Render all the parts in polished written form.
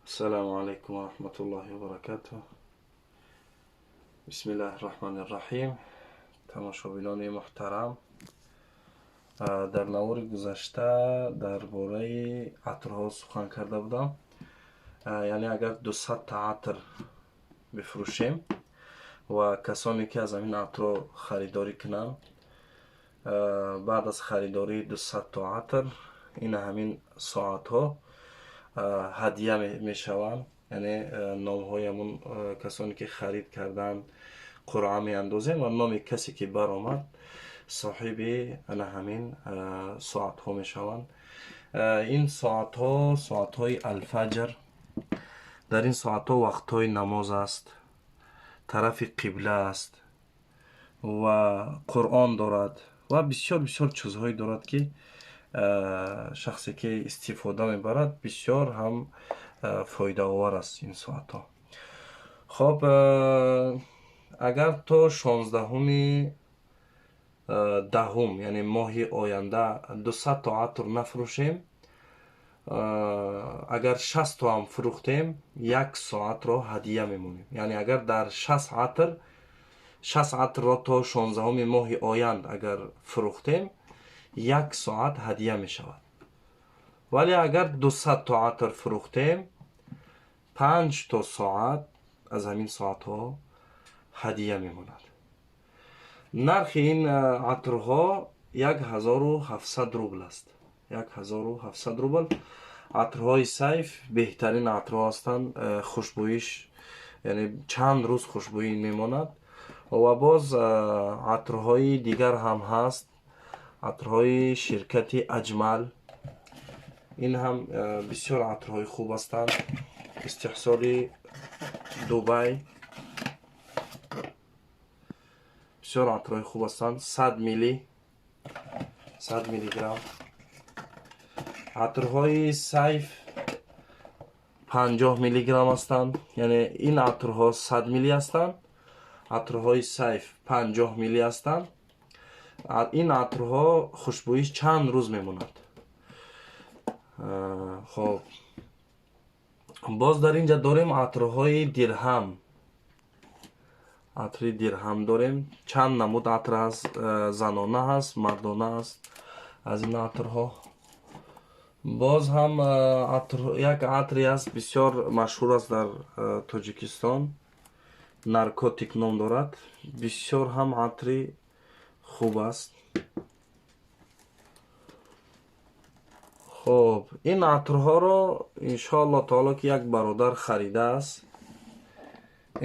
Ассалому алайкум ва раҳматуллоҳи ва баракатуҳ. Бисмиллаҳи раҳмони раҳим. Тамошобинони муҳтарам, дар навори гузашта дар бораи атрҳо сухан карда будам. Яъне агар 200 та атр бифурӯшем ва касоне ки аз ҳамин атрҳо харидорӣ кунанд, баъд аз харидории 200 то атр ин ҳамин соатҳо ҳадия мешаванд. Яъне номҳои ҳамун касоне ки харид карданд қуръа меандозем ва номи касе ки баромад соҳиби ана ҳамин соатҳо мешаванд. Ин соатҳо соатҳои Алфаҷр. Дар ин соатҳо вақтҳои намоз аст, тарафи қибла аст ва Қуръон дорад ва бисёр бисёр чизҳое дорад, ки шахсе ки истифода мебарад, бисёр ҳам фоидаовар аст ин соатҳо. Хоб, агар то 16-уми 10-ум, яъне моҳи оянда, 200 то атр нафурӯшем, агар 60 то ҳам фурӯхтем, як соатро ҳадия мемонем. Яъне агар дар 60 атр, 60 атрро то 16-уми моҳи оянд агар фурӯхтем, як соат ҳадия мешавад. Вале агар 200 то атр фурӯхтем, 5 то соат аз ҳамин соатҳо ҳадия мемонад. Нархи ин атрҳо 1700 рубл аст. 1700 рубл. Атрҳои Сайф беҳтарин атрҳо ҳастанд. Хушбӯиш, яъне чанд рӯз хушбӯӣ мемонад. Ва боз атрҳои дигар ҳам ҳаст, атрҳои ширкати Аҷмал. Ин ҳам бисёр атрҳои хуб ҳастанд, истеҳсоли Дубай. Бисёр атрҳои хуб ҳастанд. 100 милли, 100 миллиграмм. Атрҳои Сайф 50 миллиграмм ҳастанд. Яъне ин атрҳо 100 милли ҳастанд, атрҳои Сайф 50 милли ҳастанд. Ин атрҳо хушбӯиш чанд рӯз мемонад. Хоб, боз дар инҷа дорем атрҳои Дирҳам. Атри Дирҳам дорем. Чанд намуд атр ҳаст, занона ҳаст, мардона аст аз ин атрҳо. Боз ҳам як атре аст, бисёр машҳур аст дар Тоҷикистон, Наркотик ном дорад. Бисёр ҳам атри хуб аст. Хоб, ин атрҳоро иншоалло таоло ки як бародар харидааст,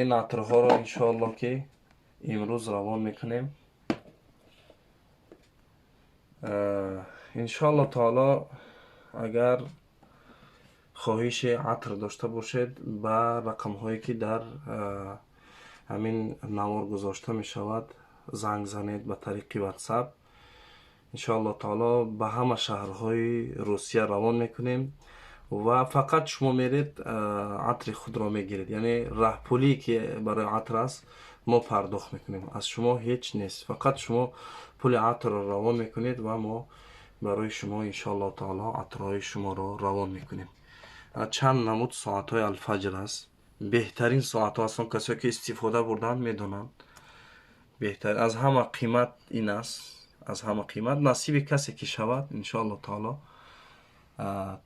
ин атрҳоро иншоалло ки имрӯз равон мекунем. Иншоалло таоло агар хоҳиши атр дошта бошед, ба рақамҳое ки дар ҳамин навор гузошта мешавад занг занед ба тариқи WhatsApp. Иншоалло таоло ба ҳама шаҳрҳои Русия равон мекунем ва фақат шумо меред, атри худро мегиред. Яъне раҳпулие ки барои атр аст, мо пардохт мекунем, аз шумо ҳеҷ нест. Фақат шумо пули атрро равон мекунед ва мо барои шумо иншоалло таоло атрҳои шуморо равон мекунем. Чанд намуд соатҳои Алфаҷр аст. Беҳтарин соатҳо ҳастанд, касое ки истифода бурданд медонанд. Беҳтар аз ҳама қимат ин аст, аз ҳама қимат. Насиби касе ки шавад, иншоалло таоло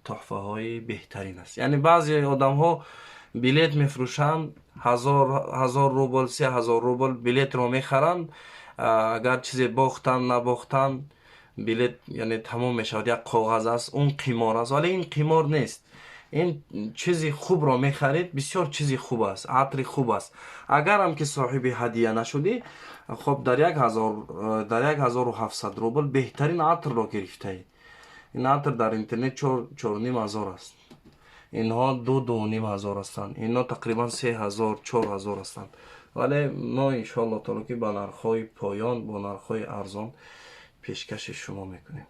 тӯҳфаҳои беҳтарин аст. Яъне баъзе одамҳо билет мефурӯшанд, 1000 рубл, 3000 рубл билетро мехаранд. Агар чизе бохтанд, набохтанд, билет яъне тамом мешавад, як коғаз аст, он қимор аст. Вале ин қимор нест. Ин чизи хубро мехарид, бисёр чизи хуб аст, атри хуб аст. Агарам ки соҳиби ҳадия нашудӣ, хоб, дар 1700 рубл беҳтарин атрро гирифтаӣ. Ин атр дар интернет 4500 аст, инҳо 2-2500 ҳастанд, инҳо тақрибан 3000, 4000 ҳастанд. Вале мо иншоалло таоло ки ба нархҳои поён, бо нархҳои арзон пешкаши шумо мекунем.